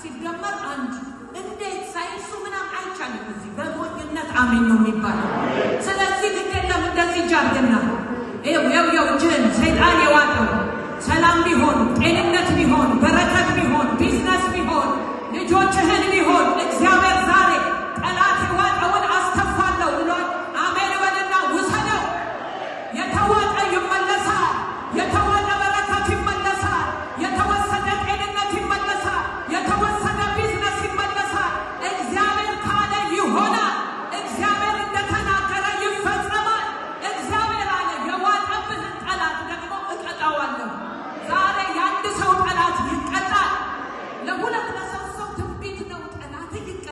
ሲደመር አንድ። እንዴት ሳይንሱ ምናምን አይቻልም። እዚህ በሞኝነት አሜን ነው የሚባለው። ስለዚህ ግድ የለም፣ እንደዚህ እጅ አድርግና ይኸው ይኸው እጅህን ሰይጣን የዋጠው ሰላም ቢሆን፣ ጤንነት ቢሆን፣ በረከት ቢሆን፣ ቢዝነስ ቢሆን፣ ልጆችህን ቢሆን፣ እግዚአብሔር ዛሬ ጠላት የዋጠውን አስተፋለሁ ብሏል። አሜን በልና ውሰደው። የተዋጠ